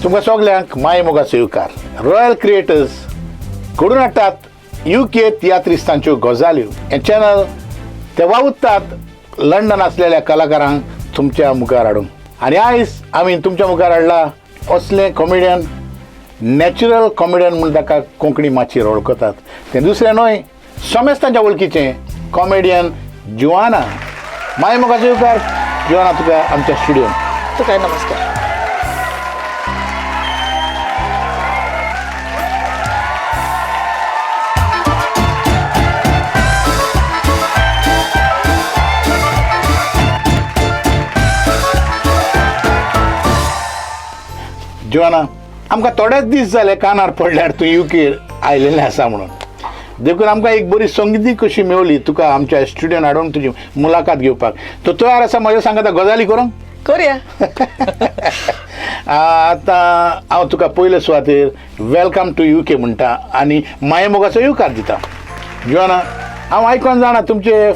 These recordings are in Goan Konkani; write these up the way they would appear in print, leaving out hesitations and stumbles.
तुमकां सगल्यांक माय मोगाचो येवकार. रॉयल क्रिएटर्स घडून हाडटात युके तियात्रिस्तांच्यो गजाल्यो. हें चॅनल ते वावुरतात लंडन आसलेल्या कलाकारांक तुमच्या मुखार हाडूंक. आनी आयज आमी तुमच्या मुखार हाडला असले कॉमेडियन, नॅचरल कॉमेडियन म्हूण ताका कोंकणी माचयेर वळखतात. तें दुसरें न्हय, समेस्तांच्या वळखीचें कॉमेडियन जुआना. माय मोगाचो येवकार जुआना तुका आमच्या स्टुडियोन. तुका नमस्कार. जुआना, आमकां थोडेच दीस जाले कानार पडल्यार तूं युकेर आयलेलें आसा म्हणून, देखून आमकां एक बरी संगती कशी मेवली तुका आमच्या स्टुडियोन हाडून तुजी मुलाखत घेवपाक. तूं तयार आसा म्हज्या सांगता गजाली करूंक? करूया. आतां हांव तुका पयले सुवातेर welcome two UK म्हणटा आनी मायमोगाचो येवकार दिता. जुआना, हांव आयकोन जाणा तुमचे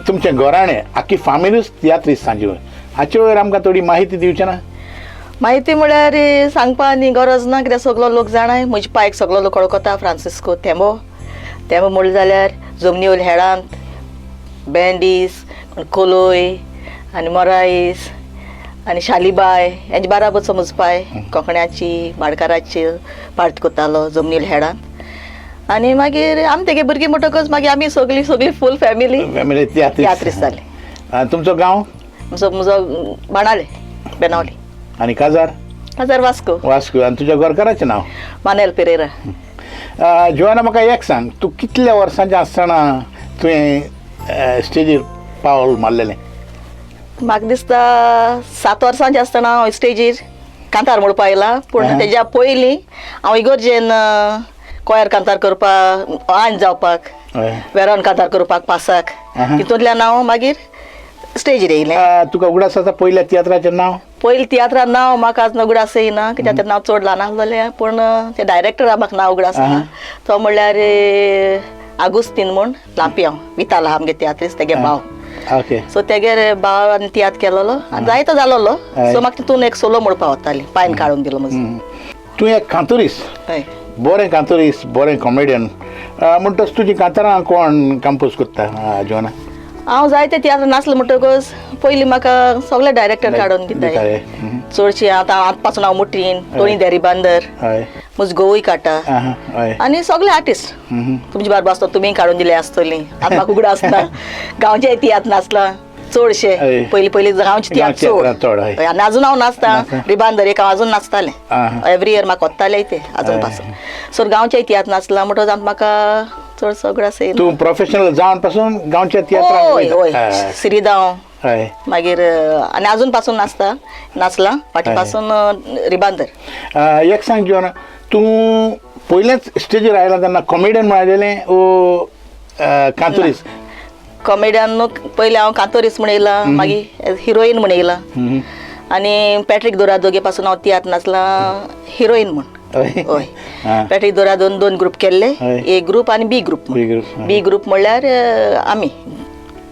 तुमचें घराणें आख्खी फामिलूच तियात्रिस्तांची. हाचे वयर आमकां थोडी माहिती दिवची ना? माहिती म्हळ्यार सांगपा आनी गरज ना, कित्याक सगलो लोक जाणाय. म्हजे पायक सगलो लोक वळखता. फ्रांसिस्को थेंबो. थेंबो म्हणलें जाल्यार जमनी वयल्या हेळांत बँडीस, कोलोय आनी मोरायस आनी शालीबाय हेंचे बाराबर समज पाय कोंकण्याची भाडकाराची पार्ट करतालो जमनी वयल्या हेळांत. आनी मागीर आमी तेगे भुरगीं म्हणटकच मागीर आमी सगळीं सगळीं फूल फॅमिली फॅमिली तियात्रिस्त जाली. तुमचो गांव? म्हजो बाणाले, बेनावली. आनी काजार? काजार वास्को. वास्को. आनी तुज्या घरकाराचें नांव? मानेल पेरेरा. जुआना, म्हाका एक सांग, तूं कितल्या वर्सांचें आसतना तुवें स्टेजीर पावल मारलेलें? म्हाका दिसता 7 वर्सांचें आसतना हांव स्टेजीर कांतार म्हणपा आयलां. पूण तेज्या पयलीं हांव इगोर्जेन कोयर कांतार करपाक, आन जावपाक, वेरान कांतार करपाक पासाक, तितूंतल्यान हांव मागीर स्टेजीर येयलें. तुका उगडास आसा पयल्या तियात्राचें नांव? पयलीं तियात्रा नांव म्हाका आज उगडास येयना, कित्याक तें नांव चड ल्हान आसलेलें. पूण ते डायरेक्टरा म्हाका नांव उगडास आसा, तो म्हणल्यार आगुस्तीन म्हूण लांपियांव विताला आमगे तियात्रिस्त, तेगे भाव. ओके. सो तेगेर भाव आनी तियात्र केलोलो आनी जायतो जालोलो. सो म्हाका तितून एक सोलो म्हणपा वताली, पायन काडून दिलो म्हजो. तूं एक कांतुरीस, बरें कांतुरीस, बरें कॉमेडियन म्हणटच तुजी कांतारां कोण कंपोज करता जुआना? हांव जायते तियात्र नासलो म्हणटकच पयलीं म्हाका सगळे डायरेक्टर काडून दिताय चडशी. आतां आतां पासून हांव मुटीन टोनी देरीबांदर, म्हजो गोवूय काडटा आनी सगळे आर्टिस्ट तुमचे बारबा आसता, तुमी काडून दिले आसतली. आतां म्हाका उगडा आसता गांवचे तियात्र नासला चडशे. पयलीं पयलीं गांवचे तियात्र चड. आनी अजून हांव नाचता रिबांदर एक, हांव अजून नाचतालें एवरी इयर, म्हाका वतालें ते अजून पासून. सो गांवचे तियात्र नाचला म्हणटकच आतां म्हाका चड सगळं आसा. तूं प्रोफेशनल जावन पासून गांवच्या तियात्राक? हय हय, सिरिदांव मागीर आनी अजून पासून नाचता, नाचला फाटी पासून रिबांदर. एक सांग जुआना, तूं पयलेंच स्टेजीर आयला तेन्ना कॉमेडियन म्हण आयलेलें ओ कांतुरीस? कॉमेडियन पयलें हांव कांतोरीस म्हण येयलां, मागीर हिरोईन म्हण येयलां. आनी पॅट्रीक दोरादोगे पासून हांव तियात्र नाचलां हिरोईन म्हण. हय, पॅट्रीक दोरादोन दोन ग्रुप केल्ले, ए ग्रुप आनी बी ग्रुप. बी ग्रुप म्हणल्यार आमी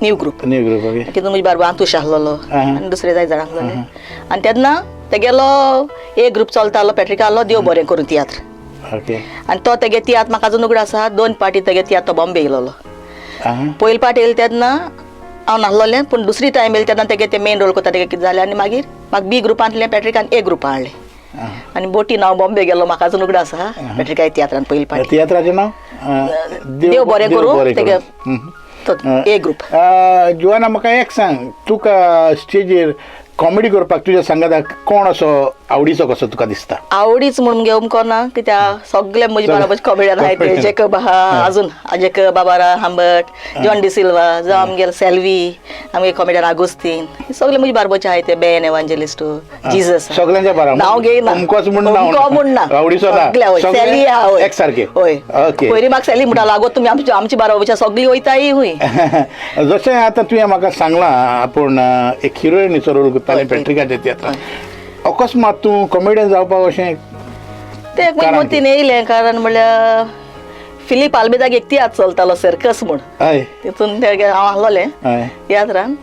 न्यू ग्रुप. न्यू ग्रुप तितून म्हजे बारबा आंतूश आसलेलो आनी दुसरे जाय जाणां आसलेले. आनी तेन्ना तेगेलो ए ग्रुप चलतालो पॅट्रिकालो देव बरें करूं तियात्र. आनी तो तेगे तियात्र म्हाका अजून उगड आसा. 2 पाटी तेगे तियात्र तो बॉम्बे येयलेलो. पयले पाट येयले तेन्ना हांव नासलोलें, पूण दुसरी टायम येयले तेन्ना तेगे ते मेन रोल करता तेगे कितें जालें आनी मागीर म्हाका बी ग्रुपांतलें पॅट्रिकान ए ग्रुपान हाडलें. आनी बोटीन हांव बॉम्बे गेलो, म्हाका अजून उगड आसा पॅट्रिका तियात्रान पयले पाटी. तियात्राचें नांव देव बरें करूं तेगे ए ग्रुप. जुआना, म्हाका एक सांग, तुका स्टेजीर कॉमेडी करपाक तुज्या सांगाताक कोण असो आवडीचो कसो तुका दिसता? आवडीच म्हणून घेवंक कोना, कित्याक सगळे म्हजे बराबर कॉमेडियन आहाय ते. जेकब आहा अजून, जेकब बाबारा हांबट, जॉन डिसिल्वा, जावं आमगेलो सेल्वी, आमगे कॉमेडियन आगुस्तीन, सगळे म्हजे बारबोचे आहाय ते. बेन एवांजेलिस्टू, जीजस, सगळ्यांच्या बराबर नांव घेयना, अमकोच म्हूण म्हूण ना, आवडीचो ना, सॅली आहा. हय एकसारके. हय, पयलीं म्हाका सॅली म्हणटा, लागो तुमी आमचे बाराबरच्या सगळीं वयताय हूंय. जशें आतां तुवें म्हाका सांगलां, आपूण एक हिरोइनीचो रोल करतालें पॅट्रिकाच्या तियात्रान, अकस्मात तूं कॉमेडियन जावपाक अशें तें म्हजे मतीन येयलें, कारण म्हणल्यार फिलीप आल्मेदाक एक तियात्र चलतालो सर्कस म्हूण, तितून ते हांव आसलोलें तियात्रान.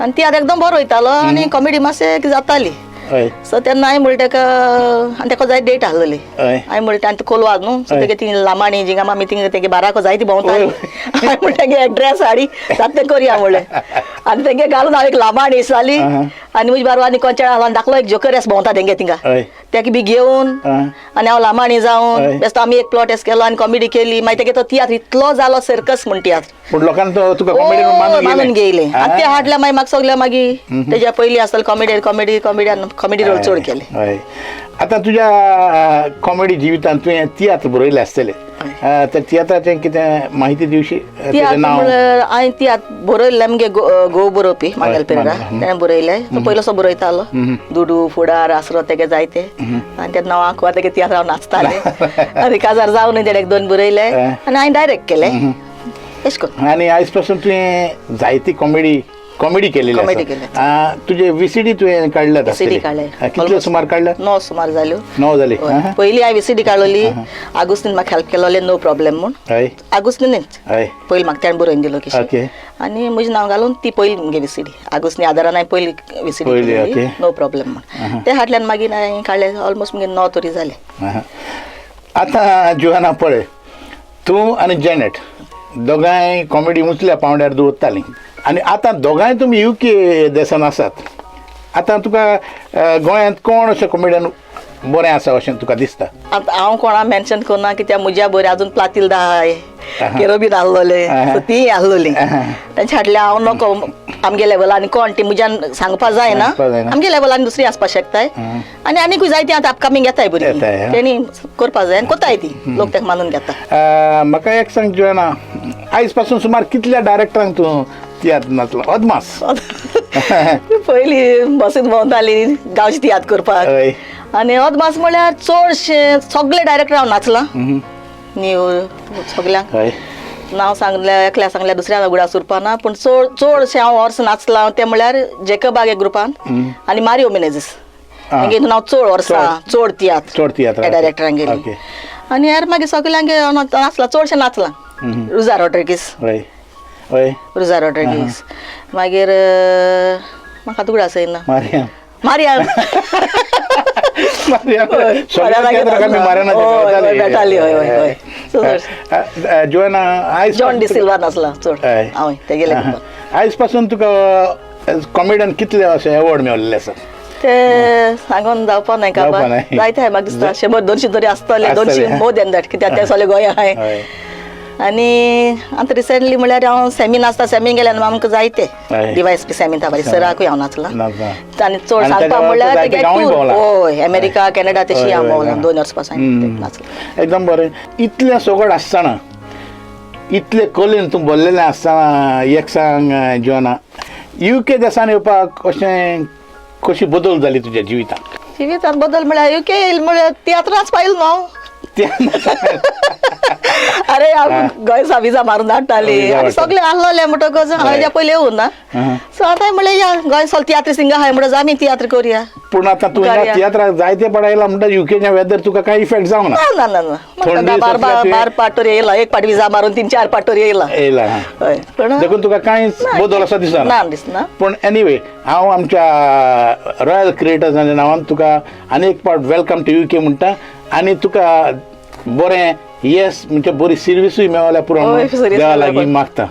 आनी तियात्र एकदम बरो वयतालो आनी कॉमेडी मातशें जाताली. सो तेन्ना हांवें म्हणलें ताका, आनी ताका जाय डेट आहलेली, हांवें म्हणलें आनी कोलवा न्हू, सो तेगे ती लामाणी जिंगा मामी थिंगा तेगे बाराको जायती भोंवताली. हांवें म्हणलें तेगे एक ड्रेस हाडी जाता तें करया म्हणलें, आनी तेंगे घालून हांव एक लामाणी जाली आनी म्हजे बारबर आनी कोंचेळ आसलो आनी धाकलो एक जोकर एस भोंवता तेंगे थिंगा, तेका बी घेवन आनी हांव लामाणी जावन बेश्टो आमी एक प्लॉट एस केलो आनी कॉमेडी केली. मागीर तेगे तो तियात्र इतलो जालो सर्कस म्हण तियात्र, पूण लोकांनी तो तुका कॉमेडी मानून घेयले. आनी ते हाडल्या मागीर म्हाका सगळ्या मागीर तेज्या पयलीं आसतले comedy comedy comedy comedy role चड केले. आतां तुज्या कॉमेडी जिवितांत तुवें तियात्र बरयले आसतले, त्या तियात्राचें कितें म्हायती दिवशी? तियात्र म्हणल्यार हांवें तियात्र बरयल्ले आमगे घोव बरोवपी मांगेल पेरेरा, तेणें बरयले. तो पयलोसो बरयतालो दुडू फुडार आसरो तेगे जायते, आनी ते नांव आंकवार तेगे तियात्र हांव नाचतालें आनी काजार जावन तेणें एक दोन बरयले आनी हांवें डायरेक्ट केले अशें करून. आनी आयज पासून तुवें जायती कॉमेडी कॉमेडी केलेली कॉमेडी केली. तुजे व्हीसीडी तुवें काडल्यात? व्हीसीडी काडले. कितले सुमार काडल्या? 9 सुमार जाल्यो. 9 जाली. पयली हांवें व्हीसीडी काडलेली, आगुस्तीन म्हाका हेल्प केलोले नो प्रॉब्लेम म्हूण, आगुस्तीनच पयली म्हाका तेणें बरोवन दिलो किशें, आनी म्हजें नांव घालून ती पयली मुगे व्हीसीडी आगुस्तीन आदारान हांवें पयली व्हीसीडी केली नो प्रॉब्लेम म्हूण. ते हाडल्यान मागीर हांवें काडले ऑलमोस्ट मुगे 9 तरी जाले. आतां जुआना पळय, तूं आनी जेनेट दोगांय कॉमेडी उंचल्या पावंड्यार दवरतालीं आनी आतां दोगांय तुमी युके देसान आसात. आतां तुका गोंयांत कोण अशें कॉमेडियन बरें आसा अशें तुका दिसता? आतां हांव कोणा मेन्शन करना कित्याक म्हज्या बरें अजून प्लातील आहाय, केरोबीन आहलोले, सो तीय आहलोली, तेंच्या हाडल्या हांव नको आमगे लेवलान आनी कोण ती म्हज्यान सांगपा जायना, आमगे लेवलान दुसरी आसपाक शकताय आनी आनीकूय जायती आतां अपकमींग येताय भुरगीं, तेणी करपा जाय आनी कोताय ती लोक तेका मानून घेता. म्हाका एक सांग जुआना, आयज पासून सुमार कितल्या डायरेक्टरांक तूं तियात्र नाचलो अदमास? पयलीं बसीन भोंवताली गांवची तियात्र करपाक, आनी अदमास म्हळ्यार चडशे सगळे डायरेक्टर हांव नाचलां न्यू सगल्यांक नांव सांगल्या, एकल्या सांगल्या दुसऱ्या उगडास उरपा ना, पूण चड चडशें हांव वर्स नाचलां तें म्हळ्यार जेकबाग एक ग्रुपान आनी मारियो मिनेजीस हांगे हितून हांव चड वर्सां चड तियात्र चड तियात्र ह्या डायरेक्टरांगेली. आनी हेर मागीर सगल्यांगे हांव नाचलां, चडशें नाचलां. रुजा रॉड्रिगीस, रुजा रॉड्रिगीस, मागीर म्हाका उगडास येना, मारिया जॉन डिसिल्वा नाचला चड हांव तेगेले. आयज पासून तुका कॉमेडियन कितले अशे अवॉर्ड मेळिल्ले आसा ते सांगून जावपा नाय काबार, जायते म्हाका दिसता 100-200 तरी आसतले, 200 मोर देन that, कित्याक ते सगळे गोंया हाय. आनी आतां रिसेंटली म्हणल्यार हांव सेमी नाचता, सेमी गेल्यार आमकां जायते डीवायएसपी सेमी ताबारी सराकूय हांव नाचलां आनी चड सांगपा म्हणल्यार तेगे टूर हय अमेरिका कॅनडा तशी हांव भोंवलां 2 वर्सां पासून नाचलां. एकदम बरें. इतलें सगळें आसतना, इतले कलेन तूं भरलेलें आसतना, एक सांग जुआना, युके देसान येवपाक अशें कशी बदल जाली तुज्या जिवितांत? जिवितांत बदल म्हळ्यार युके येयल म्हळ्यार तियात्र नाचपा येयल न्हू हांव. अरे हांव गोंय विजा मारून हाडटाली आनी सगळे आहलोले म्हणटकच हांव हेज्या पयलीं येवूं ना, सो आतां म्हणलें या गोंय सगळे तियात्र सिंगा आहाय म्हणटकच आमी तियात्र करुया. पूण आतां तूं तियात्राक जायते पडायला म्हणटा युकेच्या वेदर तुका कांय इफेक्ट जावंक ना? ना ना ना, बार पाटोर येयला, एक पाट विजा मारून 3-4 पाटोर येयला येयला, हय, पूण देखून तुका कांय बदल असो दिसना? ना दिसना. पूण एनिवे हांव आमच्या रॉयल क्रिएटर्साच्या नांवान तुका आनी एक पावट welcome two UK म्हणटा आनी तुका बरें येस म्हणजे बरी सर्विसूय मेळ्ळ्या पुरो देवा लागीं मागता.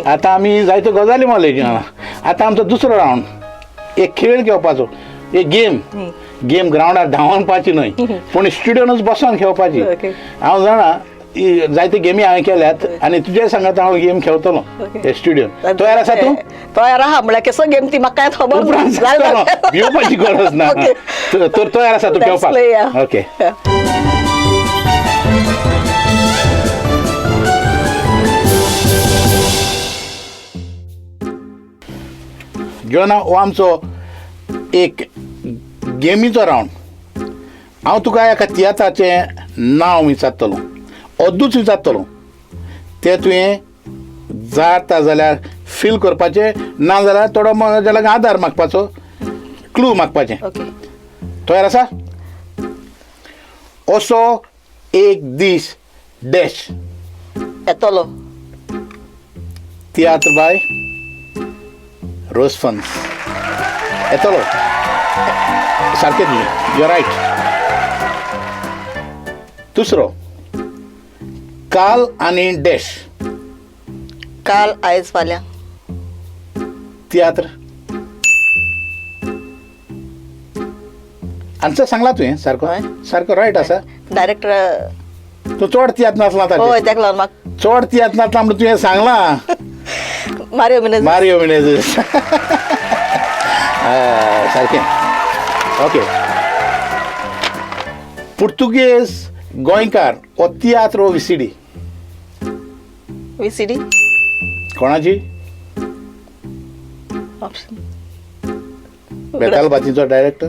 आतां आमी जायत्यो गजाली मारले. आतां आमचो दुसरो रावंड, एक खेळ घेवपाचो, एक गेम. गेम ग्रावंडार धांवपाची न्हय पूण स्टुडियोनूच बसोन खेळपाची. हांव जाणा जायते गेमी हांवें केल्यात आनी तुजे सांगात हांव गेम खेळटलो हे स्टुडियोन. तयार आसा तूं? तयार आहा म्हळ्यार कसो गेम ती म्हाका कांय खबर ना, भिवपाची गरज ना. तर तयार आसा तूं खेळपाक? ओके. जुआना, हो आमचो एक गेमीचो रावंड. हांव तुका एका तियात्राचें नांव विचारतलो, अद्दूच विचारतलो, तें तुवें जाता जाल्यार फील करपाचें, ना जाल्यार थोडो म्हज्या लागीं आदार मागपाचो, क्लू मागपाचें. तयार आसा? असो एक दीस डॅश येतलो तियात्र बाय रोजफन्स. येतलो सारकें तुजें, you right. दुसरो, काल आनी डॅश. काल आयज फाल्यां. तियात्र आन्सर सांगला तुवें सारको. हय. सारको रायट आसा. डायरेक्टर. तूं चड तियात्र नासला हय, ताचेर. तेका लागून म्हाका. चड तियात्र नासला म्हणून तुवें सांगलां. मारियो मिनेझीस. मारियो मिनेझीस, सारकें. ओके, पुर्तुगेज गोंयकार हो तियात्र हो विसिडी? विसिडी. कोणाची? ऑप्शन. बेतालबातीचो डायरेक्टर.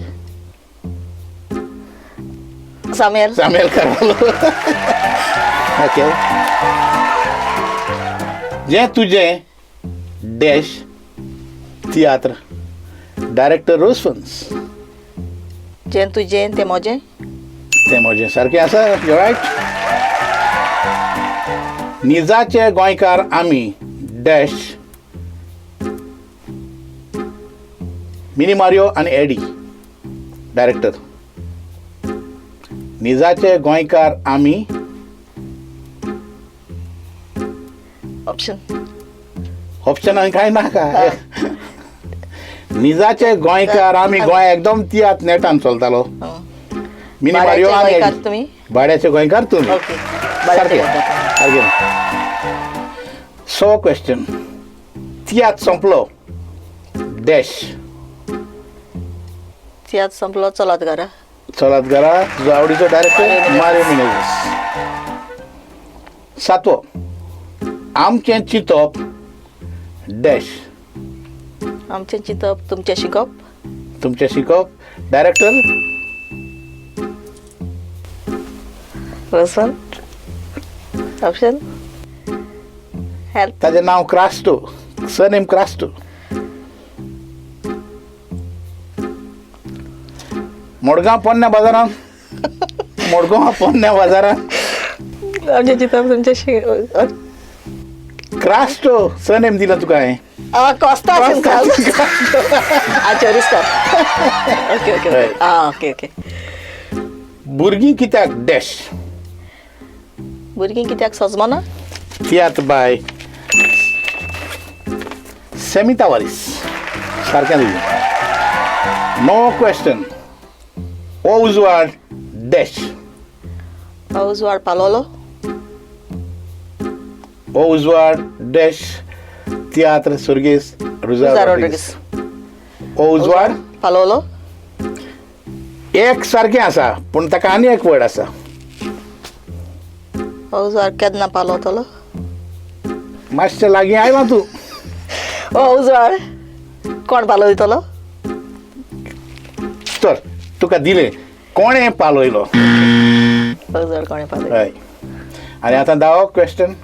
सामेल. सामेल कार्वालो. ओके. जें तुजें डॅश तियात्र, डायरेक्टर रोजफन्स. जें तुजें तें म्हजें. तें म्हजें, सारकें आसा, you right. निजाचे गोंयकार आमी डॅश, मिनी मारियो आनी एडी डायरेक्टर. निजाचे गोंयकार आमी. ऑप्शन. ऑप्शन आनी कांय नाका. निजाचे गोंयकार आमी, गोंय एकदम तियात्र नेटान चलतालो. मिनी मारियो भाड्याचे आनी गोंयकार एडी. तुमी. भाड्याचे गोंयकार तुमी. ओके. सारकें सारकें. सो क्वेश्चन, तियात्र सोंपलो डॅश. तियात्र संपलो चलात घरा. चलात घरा, तुजो आवडीचो डायरेक्टर मारियो मिनेझीस. सातवो, आमचें चिंतप डॅश. आमचें चिंतप तुमचें शिकप. तुमचें शिकप, डायरेक्टर. रसवंत. Option help. ताजें नांव क्रास्टो, सरनेम क्रास्टो. मडगांव पोन्न्या बाजारांत, मडगांव पोन्न्या बाजारांत. आमचें चिंतप तुमचें शिक क्रास्टो सरनेम दिला तुका हांवें. कोस्ता. आचोरिस्ता. Okay okay. हय. आं, ओके ओके. भुरगीं कित्याक डॅश. भुरगीं कित्याक सजमना. तियात्र बाय सेमी तावारीस, सारकें तुजें. णवो क्वेश्चन, हो उजवाड डॅश. उजवाड पालोलो. हो उजवाड डॅश, तियात्र सुर्गेस रुजार रुजार रॉड्रिगीस. हो उजवाड पालोलो. एक सारकें आसा, पूण ताका आनी एक वर्ड आसा. हो उजवाड केन्ना पालवतलो? मातशें लागीं आयला तूं. हो उजवाड कोण पालयतलो? तर तुका दिलें, कोणें पालयलो. हो उजवाड कोणें पालयलो. हय. आनी आतां धावो क्वेश्चन,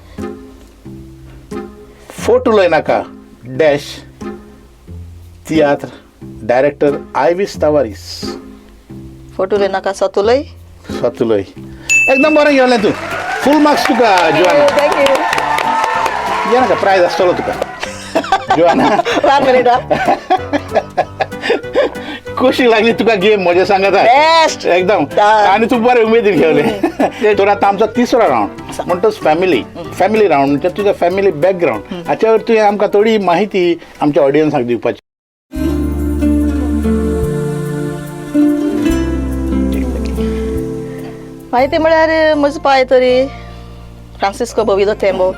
फोट उलय नाका डॅश, तियात्र डायरेक्टर आयवीस तावारीस. फोटो उलय नाका सतुलय. सतुलय. एकदम बरें गेलें तूं, फूल मार्क्स तुका जुआना. Thank you. ये नाका, प्रायज आसतलो तुका जुआना. One minute. कशी लागली तुका गेम म्हजे सांगता? बेस्ट. एकदम. आनी तूं बरें उमेदीन खेळलें. तर आतां आमचो तिसरो रावंड म्हणटच फॅमिली, फॅमिली रावंड म्हणजे तुजो फॅमिली बॅकग्रावंड, हाच्यावर तुवें आमकां थोडी माहिती आमच्या ऑडियन्साक दिवपाची. म्हायती म्हळ्यार म्हजो पाय तरी फ्रांसिस्को बोविदो थेंबो.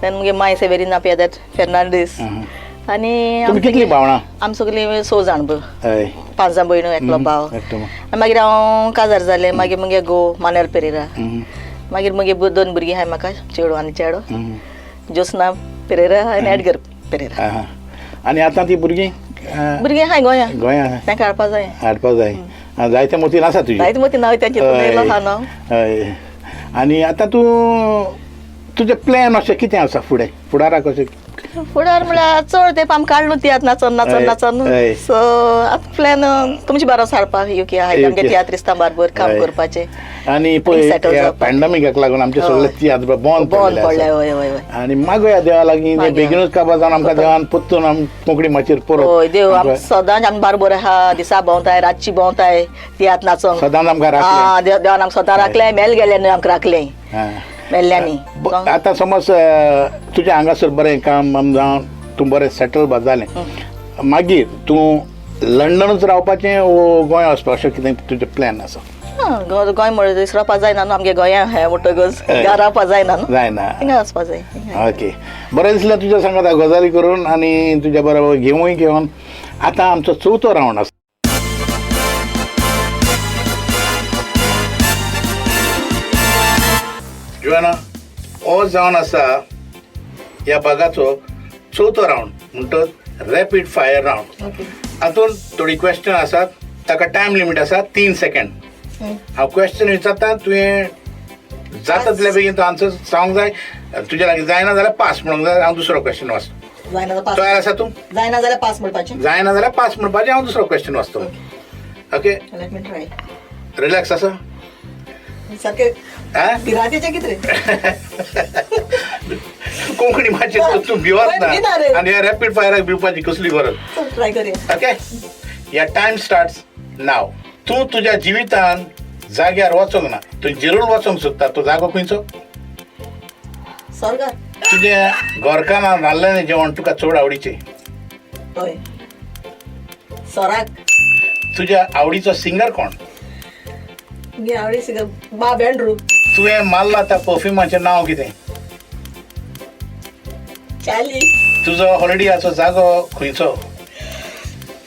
देन मुगे माय सेवेरिना पियादाद फेर्नांडीस. आनी तुमी कितलीं भावणां? आमी सगळीं स जाण, 5 जाण भयणू, एकलो भाव. आनी मागीर हांव काजार जालें. मागीर मुगे घोव मानेल पेरेरा. मागीर मुगे 2 भुरगीं आहाय म्हाका, चेडो आनी चेडो, ज्योत्सना पेरेरा आनी एडगर पेरेरा. आनी आतां ती भुरगीं? भुरगीं आहाय गोंया. गोंया. तांकां हाडपा जाय. हाडपा जाय. जायते मोतीन आसा तुजें. जायते मोती नांव तेंचें येयलो आहा न्हू. हय. आनी आतां तूं तुजें प्लॅन अशें कितें आसा फुडें, फुडाराक अशें? फुडार म्हळ्यार चड तेंप आमी काडलो तियात्र नाचोन नाचोन नाचोन. सो आतां प्लॅन तुमचे बाराबर हाडपाक युके आहा आमगे तियात्रिस्तां बारबर काम करपाचें. आनी पळय पॅन्डेमिकाक लागून आमचे सगळे तियात्र बंद बंद पडले. हय हय. आनी मागोया देवा लागीं बेगीनूच काबार जावन आमकां देवान परतून आम कोंकणी माचयेर परत. हय, देव सदांच आमी बारबर आहा, दिसा भोंवताय रातची भोंवताय तियात्र नाचोंक. सदांच आमकां राखलें देवान आमकां सदां राखलें. मेल गेले न्हय आमकां राखलें मेल्ल्यांनी. आतां समज तुज्या हांगासर बरें काम जावन तूं बरें सेटल जालें, मागीर तूं लंडनूच रावपाचें वो गोंय वचपाक अशें कितें तुजें प्लॅन आसा? गोंय म्हळ्यार दीस रावपा जायना न्हू, आमगे गोंया हें म्हणटकच रावपा जायना न्हू, जायना, हिंगा वचपा जाय. ओके, बरें दिसलें तुज्या सांगात गजाली करून आनी तुज्या बरोबर घेवूय घेवन. आतां आमचो चवथो रावंड आसा. जुआना, हो जावन आसा ह्या भागाचो चवथो रावंड म्हणटच रॅपीड फायर रावंड. हातूंत थोडी क्वेश्चन आसात, ताका टायम लिमीट आसा 3 सेकंड. हांव क्वेश्चन विचारता, तुवें जाता तितल्या बेगीन तो आन्सर सांगूंक जाय. तुज्या लागीं जायना जाल्यार पास म्हणूंक जाय. हांव दुसरो क्वेश्चन वाचता. तयार आसा तूं? जायना जाल्यार पास म्हणपाचें. जायना जाल्यार पास म्हणपाचें. हांव दुसरो क्वेश्चन वाचतो. ओके, रिलॅक्स आसा? सारकें भिरांतेचें कितें कोंकणी मातशी तूं भिवत ना आनी ह्या रॅपीड फायराक भिवपाची कसली गरज? ट्राय करूया. ओके, ह्या टायम स्टार्ट्स नाव. तूं तुज्या जिवितान जाग्यार वचोंक ना, तूं जिरूल वचोंक सोदता, तूं जागो खंयचो? स्वर्गार. तुज्या घरकारान रांदलेलें जेवण तुका चड आवडीचें? हय, सोराक. तुज्या आवडीचो सिंगर कोण? म्हगे आवडी सिंगर बाब एंड्रू. तुवें मारला त्या परफ्युमाचें नांव कितें? चार्ली. तुजो हॉलिडेयाचो जागो खंयचो?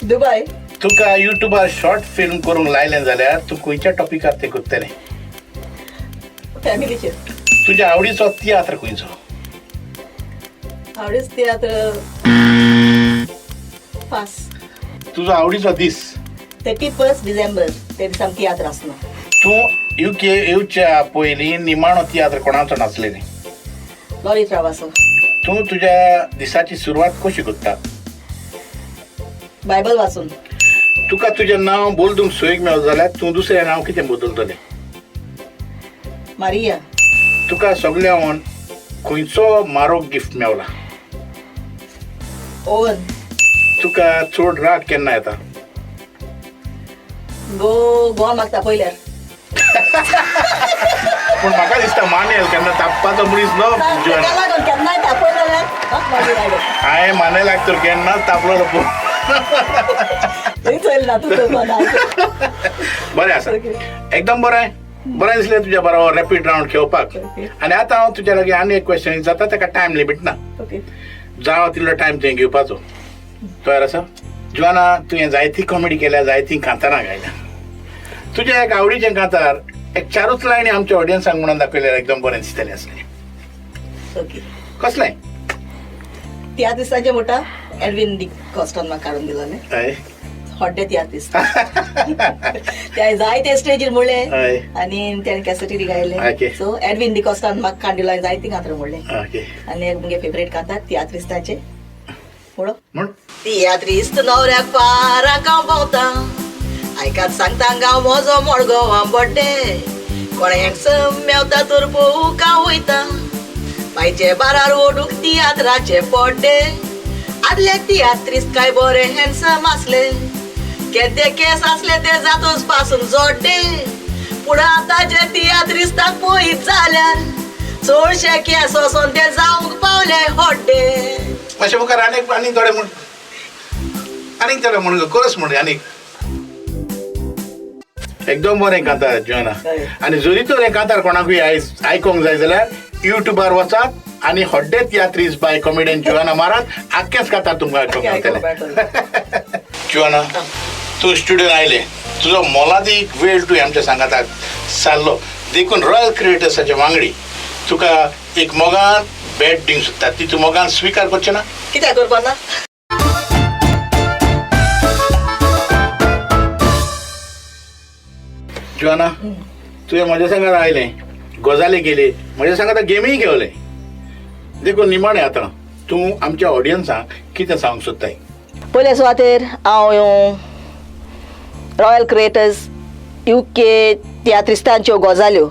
दुबय. तुका युट्यूबार शॉर्ट फिल्म करूंक लायलें जाल्यार तूं खंयच्या टॉपिकार तें करतलें? फॅमिलीचेर. तुज्या आवडीचो तियात्र खंयचो? आवडीचो तियात्र पास. तुजो आवडीचो दीस? 31 डिसेंबर, ते दिसा आमकां तियात्र आसना. तूं युके येवच्या पयलीं निमाणो तियात्र कोणाचो नाचलेली? लॉरी ट्रावासो. तूं तुज्या दिसाची सुरवात कशी करता? बायबल वाचून. तुका तुजें नांव बदलूंक सोयीक मेळत जाल्यार तूं दुसरें नांव कितें बदलतलें? मारिया. तुका सगळ्यावन खंयचो म्हारग गिफ्ट मेवला? ओवन. तुका चड राग केन्ना येता? गो गोवा मागता पयल्यार. पूण म्हाका दिसता मानेल केन्ना तापपाचो मनीस न्हू. केन्नाय तापयलो जाल्यार हांवें मानेलाक तर केन्नाच तापलो. बरें आसा, एकदम बरें. बरें दिसलें तुज्या बरोबर रॅपीड रावंड खेळपाक. आनी आतां हांव तुज्या लागीं आनी एक क्वेश्चन जाता, ताका टायम लिमीट ना, जावं तितलो टायम तुवें घेवपाचो. तयार आसा? जुआना, तुवें जायती कॉमेडी केल्या, जायती कांतारां गायल्या. तुज्या एक आवडीचें कांतार एक 4 लायनी आमच्या ऑडियन्साक म्हणून दाखयल्यार एकदम बरें दिसतलें आसलें. कसलें? त्या दिसाचें म्हणटा एडविन डी कॉस्टान म्हाका काडून दिलोलें हॉड्डे तियात्रिस्त. ते जायते स्टेजीर म्हणलें आनी तेणें कॅसेटी गायलें. सो एडविन डी कॉस्टान म्हाका काडून दिलो, जायती कांतरां म्हणलें. आनी एक मुगे फेवरेट कांतार तियात्रिस्ताचें म्हणून तियात्रिस्त न्हवऱ्याक पाराक हांव भोंवता, आयकात सांगता गांव म्हजो मडगांव बड्डे, कोण हँडसम मेवता तर पोवूंक हांव वयता, बायचे बारार ओडूंक तियात्राचे पड्डे, आदले तियात्रिस्त काय बरे हँडसम आसले, केदे केस आसले ते जातोच पासून जोड्डे, पूण आतांचे तियात्रिस्ताक पळयत जाल्यार चडशे केस वचोन ते जावंक पावले हड्डे. अशें मुखार आनीक आनीक थोडे म्हण, आनीक थोडे म्हण, कोरस म्हण आनीक. एकदम बरें कांतार जुआना. आनी जरी तर हें कांतार कोणाकूय आयकोंक जाय जाल्यार युट्यूबार वचात आनी हड्डे तियात्रीस बाय कॉमेडियन जुआना मारात, आख्खेंच कांतार तुमकां आयकोंक मेळटलें. जुआना, तूं स्टुडियोन आयलें, तुजो मोलादीक वेळ तूं आमच्या सांगाताक सारलो, देखून रॉयल क्रिएटर्साचे वांगडी तुका एक मोगान भेट दिवंक सोदता, ती तूं मोगान स्विकार करचें ना? कित्याक करपा ना? जुआना, तुवें म्हज्या सांगात आयलें, गजाली केली, म्हज्या सांगात गेमीय खेळलें, देखून निमाणें आतां तूं आमच्या ऑडियन्सांक कितें सांगूंक सोदताय? पयल्या सुवातेर हांव रॉयल क्रिएटर्स UK तियात्रिस्तांच्यो गजाल्यो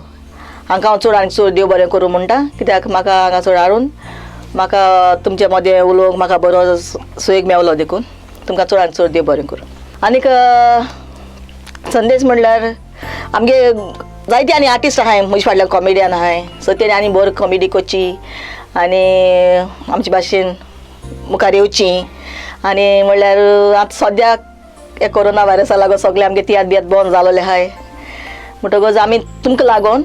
हांकां हांव चड आनी चड देव बरें करूं म्हणटा, कित्याक म्हाका हांगा चड हाडून म्हाका तुमचे मदें उलोवंक म्हाका बरो सुयोग मेवलो, देखून तुमकां चड आनी चड देव बरें करूं. आनीक संदेश म्हणल्यार आमगे जायते आनी आर्टिस्ट आहाय म्हजे फाटल्यान, कॉमेडियन आहाय, सो तेणी आनी बरो कॉमेडी करची आनी आमचे भाशेन मुखार येवची. आनी म्हणल्यार आतां सद्याक हे कोरोना व्हायरसा लागून सगळे आमगे तियात्र बियात बंद जालोले आहाय, म्हणटकच आमी तुमकां लागून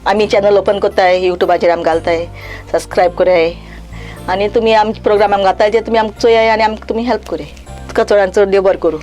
आमी चॅनल ओपन करताय, युट्यूबाचेर आमी घालताय, सबस्क्रायब कराय आनी तुमी आमचे प्रोग्राम आमकां घालताय ते तुमी आमकां चोयाय आनी आमकां तुमी हेल्प कराय. तुका चडान चड देव बरें करूं.